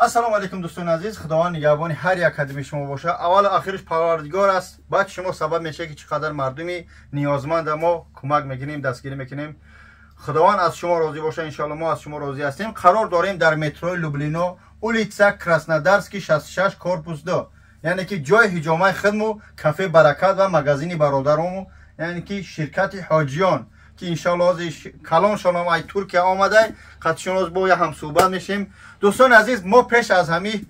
Ассалому алайкум, дӯстони азиз. Худованд нигаҳбони ҳар як қадами шумо боша. Аввалу охириш Парвардигор аст, баъд шумо сабаб мешавед, ки чӣ қадар мардуми ниёзманда мо кӯмак мекунем, дастгирӣ мекунем. Худованд аз шумо розӣ боша, иншоалло мо аз шумо розӣ ҳастем. Қарор дорем дар метрои Люблино, улица Краснодарский, 66, корпус 2, яъне ки ҷои ҳиҷомаи хидму кафе Баракат ва магазини бародарому, яъне ки ширкати Ҳоҷиён, ки иншоалло ҳозир калон шонам ай Туркия омадай, қатишон бо я ҳамсӯҳбат мешем. Дӯстони азиз, мо пеш аз ҳами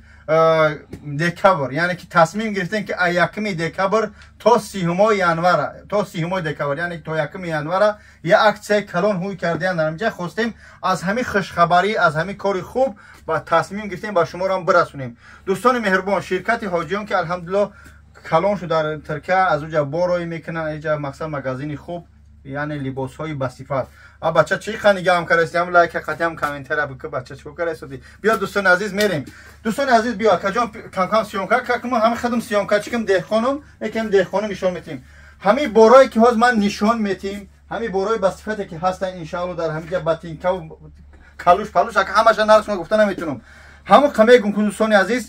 декабр, яъне ки тасмим гирифтем, ки аз 1 декабр то 30 январа, то 30 декабр, яъне то 1 январа я аксияи калон ҳуй кардиян. Дар ҳамҷа хостем аз ҳами хушхабарӣ, аз ҳами кори хуб ба тасмим гирифтем, ба шуморо бирасонем. Дӯстони меҳрубон, ширкати Ҳоҷиён, ки алҳамдулилло калон шуд дар Туркия, аз уҷа борой мекунанд. Иҷа мақсад магазини хуб, яъне либосҳои басифат. А бача, чӣ ха нигаҳам кардаси? Ҳам лайка қатӣ, ҳам комментара бикӯ. Бача, чӣ кардаси? Биё, дӯстони азиз, мерем. Дӯстони азиз, биё, акаҷон, камкам съёмка какма. Ҳами худам съёмка чикам, деҳқонум якам, деҳқону нишон метиҳем. Ҳами борое ки ҳоз ман нишон метиҳем, ҳами борои басифате ки ҳастанд, иншаалло дар ҳамиҷа ботинкаву калуш палуш, ака, ҳамаша нархшона гуфта наметунам. Ҳамон қа мегум, ку дӯстони азиз,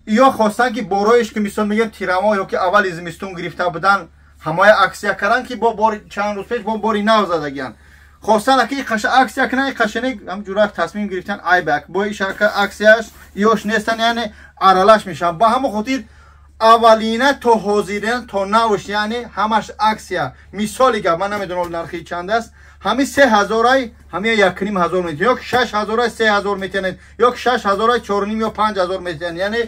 ё хостанд, ки бороиш ки мисол мегӯем тирамоҳ ё ки аввали зимистон гирифта будан, ҳамоя аксия кардан, ки бо бори чанд рӯз пеш бо бори нав задагиян. Хостан ки қаша аксия кунан, қашане ҳам ҷурак тасмим гирифтан, айбак бо ишака аксияш ёш нестан, яъне аралаш мешаванд. Ба ҳамон хотир аввалина то ҳозирина, то навш, яъне ҳамаш аксия. Мисоли гап, ман намедонам нархи чанд аст, ҳами 3000-ай ҳами 1500 метиҳанд, ё ки 6000-ай 3000 метиҳанд, ё ки 6000-ай 4500 ё 5000 метиҳанд, яъне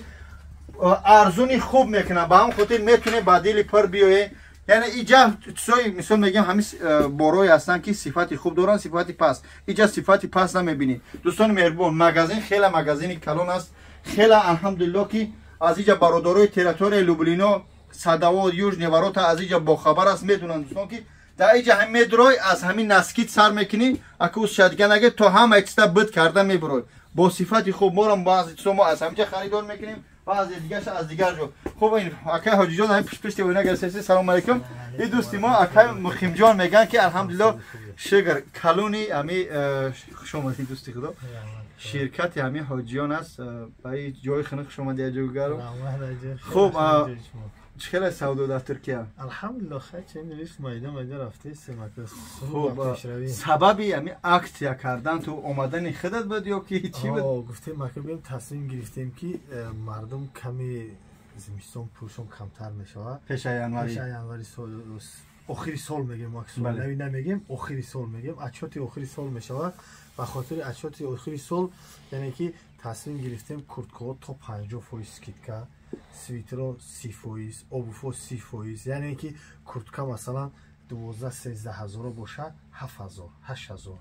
арзуни хуб мекунанд. Ба ҳамон хотир метавонед ба дили пур биёед. Яъне иҷа чизои, мисол мегӯям, ҳамин борое ҳастанд, ки сифати хуб доранд, сифати паст. Иҷа сифати паст намебинед. Дӯстони меҳрубон, магазин хеле магазини калон аст, хеле алҳамдулилло, ки аз иҷа бародарои территорияи Люблино, Садовод, Южные ворота аз иҷа бохабар аст, медонанд, дӯстон, ки дар иҷа ҳам медурой, аз ҳамин носки сар мекунӣ, ака усшадига наге, то ҳама чизта бид карда мебурой бо сифати хуб. Морам баъзе чизо мо аз ҳамиҷа харидор мекунем, баъзе дигаша аз дигар ҷо. Хуб, ин акай Ҳоҷиҷон ҳамин пушпушти оина гирифтаси. Салому алайкум. Ин дӯсти мо акай Муқимҷон мегӯянд, ки алҳамдулилло шукр калони ҳами, хуш омадед, дӯсти худо, ширкати ҳами Ҳоҷиён аст. Ба ин ҷои хунук хуш омадед, ҷогару. Хуб, чӣ хеле савдо дар Туркия? Алҳамдулилло, хайр, чен риф майда майда рафтаистем. Хуб, сабаби ҳами аксия кардан ту омадани худат буд ё ки чӣ буд? Гуфтем, ака, биём, тасмим гирифтем, ки мардум ками зимистон пулшон камтар мешавад. Пеша январи. Пеша январи, охири сол мегем, соли намегем, охири сол мегем, отчёти охири сол мешавад. Ба хотири отчёти охири сол, яъне ки тасмим гирифтем, курткаҳо то 50% скидка, свитеро 30%, обувьҳо 30%, яъне ки куртка масалан 12-13 ҳазоро боша, 7000, 8000,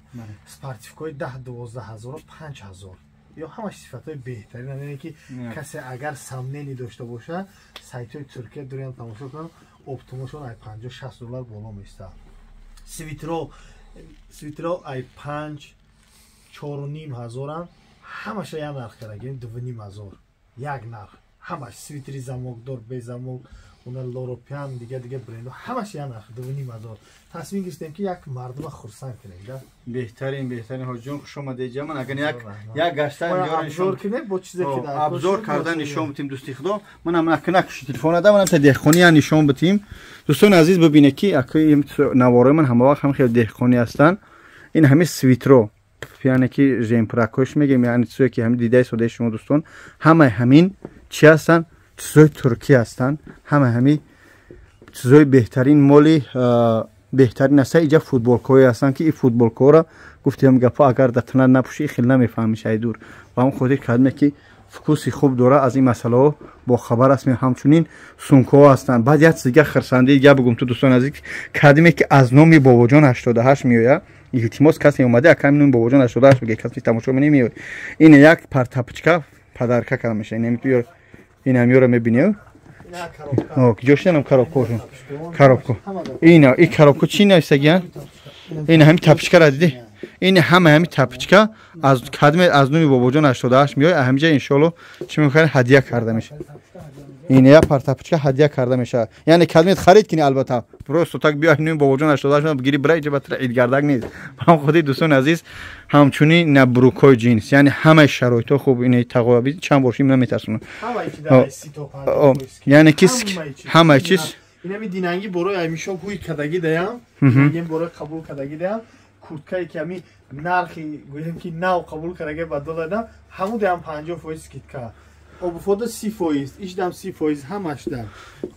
спортивкаҳои 10-12 ҳазоро, 5000, ё ҳамаш сифатҳои беҳтарин. Яъне ки касе агар сомнение дошта боша, сайтҳои Туркия дуриам тамошо кунам, оптомошон ай 50-60 доллар боло меистад. Свитеро ай 5, 4500-ам, ҳамаша як нарх кардагем, 2500, як нарх ҳамаш. Свитери замокдор, безамок, уна Лоро Пиан, дига дига брендо, ҳамаш як нарх, 2500. Тасмим гирифтем, ки як мардума хурсанд кунем да. Беҳтарин, беҳтарин. Ҳоҷиҷон, хуш омадед. Ҷаман, агар як гашта обзор кунем бо чизе ки обзор карда нишон битим, дӯсти худо. Манам накунак телефона да, манам та деҳқония нишон битим. Дӯстони азиз, бибинед, ки акои наворои ман ҳама вақт ҳам хеле деҳқонӣ ҳастанд. Ин ҳами свитро, яъне ки жемпракош мегем, яъне чизое ки ҳами дидаи содаи шумо, дӯстон, ҳамаи ҳамин чӣ ҳастанд? Чизои туркӣ ҳастанд. Ҳама ҳами чизои беҳтарин, моли беҳтарин аста. Иҷа футболкаҳое ҳастанд, ки ин футболкаҳоро, гуфтем гапҳо, агар дар танат напӯши, хел намефаҳмиш ай дур. Ба ҳамон хотир кардме, ки вкуси хуб дора, аз ин масъалаҳо бохабар аст. Ҳамчунин сумкаҳо ҳастанд. Баъд як чиз дига, хирсандии дига бигум ту, дӯстони азиз, кардиме, ки аз номи Бобоҷон 88 меояд. Илтимос, касе омаде, аками номи Бобоҷон 88 бигӯ, касе тамошо намеояд. Ин як пар тапочка подарка карда мешавад. Ин ҳамёро мебинед, ҷошинам коробкошон, коробко. Ина и коробко чӣ нависагиян? Ин ҳами тапочкара диди, ин ҳама ҳами тапочка аз кадме аз номи Бобоҷон 88 меояд. Ҳамиҷа иншоалло чӣ мехоҳад, ҳадия карда мешавад. Ин як партапчка ҳадя карда мешавад. Яъне кадмет харид кини, албатта. Просто так биё ним бобоҷон 88 бигири бирай ҷа батра идгардак нест. Ҳам худи дӯстони азиз, ҳамчунин на брукҳои ҷинс, яъне ҳамаи шароитҳо хуб. Ин тағоби чанд бор шим наметарсонам. Яъне ки ҳамаи чиз инами динанги борои аймишоб ҳуй кадаги даям, динанги борои қабул кадаги даям, курткае ки ами нархи гӯем ки нав қабул кардаги ба доллар дам, ҳаму даям 50% скидка. Обуфода 30%, ишдам 30%, ҳамаш дам.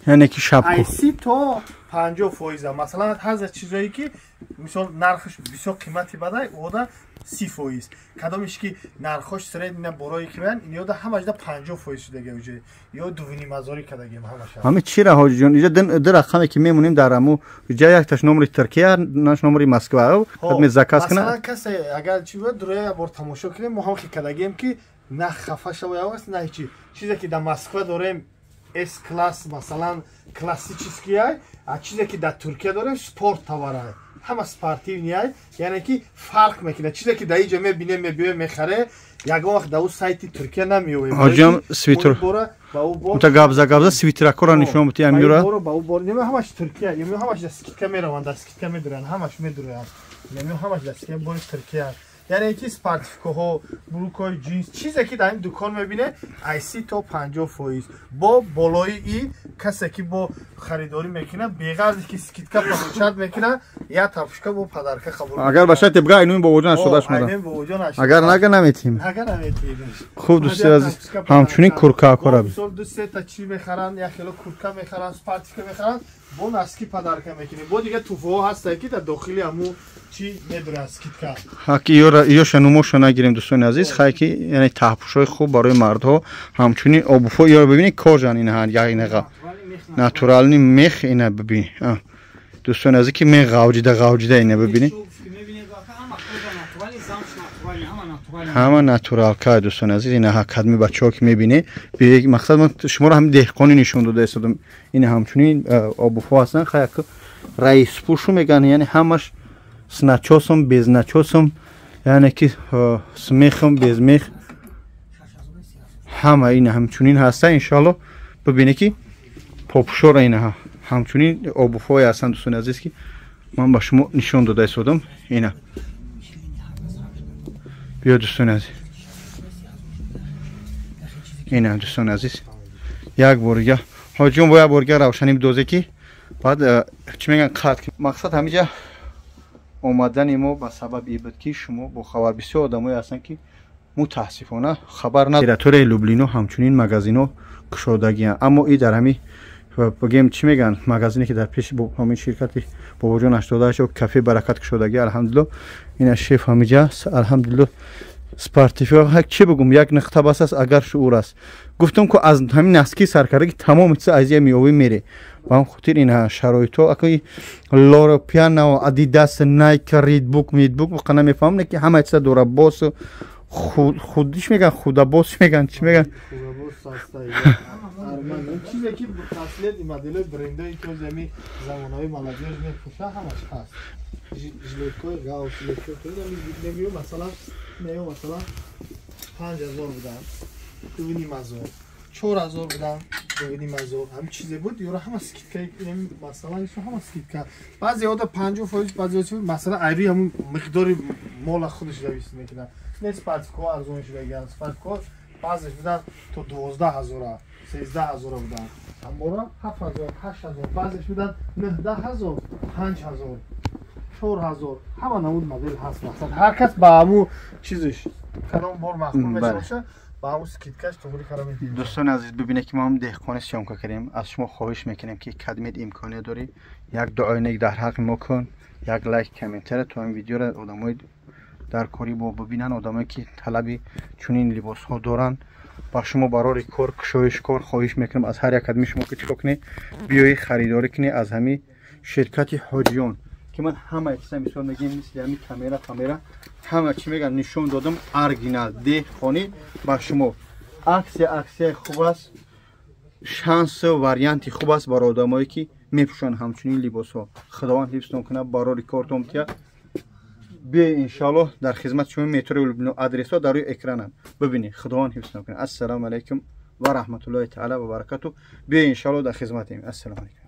Яъне ки шабку. Ай 30 то 50%. Масалан, ҳар чизое ки мисол нархаш бисёр қимати бадай, ода 30%. Кадомиш ки нархош средний борои ки биян, инода ҳамаш да 50% шудаги уже. Ё 2,5 ҳазорӣ кардагим ҳамаша. Ҳами чира ҳоҷиҷон, иҷа ду рақаме ки мемонем дар аму ҷа, якташ номери Туркия, наш номери Москва. Кадме заказ кина. Масалан, касе агар чи буд, дуроя бор тамошо кунем, мо ҳам хи кардагем ки на хафа шава яваст, на ҳечи. Чизе ки дар Москва дорем С класс, масалан, классический ай, а чизе ки дар Туркия дорем спорт товарай. Ҳама спортивный ай, яъне ки фарқ мекунад. Чизе ки дар иҷо мебинем, мебиёем, мехаре, ягон вақт дар ӯ сайти Туркия намеёбем. Ҳоҷиам, свитер. Ута габза габза свитеракора нишон бути амюра. Ба ӯ бор, нема ҳамаш Туркия, нема ҳамаш дар скидка мераванд, дар скидка медуранд, ҳамаш медуранд. Нема ҳамаш дар скидка бори Туркия. Яъне ки спортивкаҳо, брукҳои ҷинс, чизе ки дар ин дукон мебине, ай 30 то 50%. Бо болои и касе ки бо харидорӣ мекунад, беғарзи ки скидка получать мекунад, як тапушка бо подарка қабул. Агар ба шарти бга айнуи бобоҷон 88 мада. Агар нага наметим. Ага наметим. Хуб, дӯсти азиз, ҳамчунин куркаакора. Мисол, ду се та чи мехаранд, як хело куртка мехаранд, спортивка мехаранд, бо носки подарка мекунем. Бо дига туҳфаҳо ҳастанд ки дар дохили ҳамун чи медуранд скидка. Ҳаки ёша нумоша нагирем, дӯстони азиз, хай ки яъне таҳпӯшҳои хуб барои мардҳо, ҳамчунин обуфо ёро бибинед, кожан ина ягинаға натуральный мех ина бибин. Дӯстони азиз, ки мех ғавҷида ғавҷида ина бибинед. Ҳама натуралка, дӯстони азиз, ина кадми бачаҳо ки мебинед, мақсад ман шуморо ҳамин деҳқонӣ нишон дода истодам. Ина ҳамчунин обуфо ҳастанд, хай раиспӯшу мегӯянд, яъне ҳамаш с начёсом, без начёсом, яъне ки с мехом, без мех, ҳама ина ҳамчунин ҳаста. Иншоалло, бибинед ки попушора ина ҳамчунин обуфҳое ҳастанд, дӯстони азиз, ки ман ба шумо нишон дода истодам. Ина биё, дӯстони азиз, ина дӯстони азиз, як борига ҳоҷиён бо як борига равшанӣ бидозе ки баъд чӣ мегӯянд, қатъ. Мақсад ҳамиҷа омадани мо ба сабаби буд ки шумо бохабар. Бисёр одамое ҳастанд ки мутаассифона хабар на территорияи Люблино ҳамчунин магазино кушодагианд, аммо и дар ҳами бигем чӣ мегӯянд, магазине ки дар пеши ҳамин ширкати бобоҷон 88 кафе Баракат кушодагӣ, алҳамдулилло, ина шеф ҳамиҷа, алҳамдулилло. Спортивка чӣ бигум, як нуқта бас аст, агар шуур аст. Гуфтам ку аз ҳамин носки саркардаги тамоми чиз азия меёвӣ мере. Ба ҳам хотир ина шароитҳо акои Лоро Пиано, Адидас, Найк, Ридбук, Мидбук воқа намефаҳмам, не ки ҳама чиза дора, бос худиш мегӯянд, худабос мегӯянд, чӣ мегӯянд. Чизе ки последний моделои брендое ки ҳозир замонаҳои молодёжь мепӯша, ҳамаш ҳаст. Жилеткои гав, жилеткои масалан, меё масалан 5000 будан, 2,5 ҳазор, 4000 будан, 2,5 ҳазор. Ҳамин чизе буд, ёра ҳама скидка, масалан, исо ҳама скидка. Баъзе ода 50%, баъзе масалан айри ҳамун миқдори мола худаш зависит мекунад. Не, спортивкаҳо арзон шудагианд. Спортивкаҳо баъзеш будан то 12 ҳазора, 13 ҳазора будан, амбора 7000, 8000, баъзеш будан 19 ҳазор, 5000, 4000. Ҳама намуд модел ҳаст. Мақсад, ҳар кас ба ҳамун чизиш кадом бор маъқул мешавоша, ба ҳамун скидкаш туғри кара медиҳем. Дӯстони азиз, бибинед ки мо ҳам деҳқони съёмка кардем. Аз шумо хоҳиш мекунем ки кадмед имконият дорӣ, як дуои нек дар ҳаққи мо кун, як лайк, комментария, то ин видеоро одамои дар кори бо бибинанд, одамое ки талаби чунин либосҳо доранд. Ба шумо барори кор, кушоиш кор хоҳиш мекунам аз ҳар як кадми шумо ки чикор кунед, биёӣ харидорӣ кунед аз ҳамин ширкати ҳоҷиён, ки ман ҳамаи чиза мисол мегӯем, мисли ҳамин камера ҳама чӣ мегӯям нишон додам, оригинал деҳқонӣ. Ба шумо акция, аксияи хуб аст, шансу варианти хуб аст барои одамое ки мепӯшанд ҳамчунин либосҳо. Худованд ҳифзтон кунад, барори кортон тия. Биёй, иншоаллоҳ, дар хизмати шумо. Метрои Люблино, адресҳо дар рӯи экрананд, бибинед. Худованд ҳифзтон кунад. Ассалому алайкум. Ва раҳматуллоҳи таала ва баракату. Биё, иншалло, дар хизматем. Ассалому алайкум.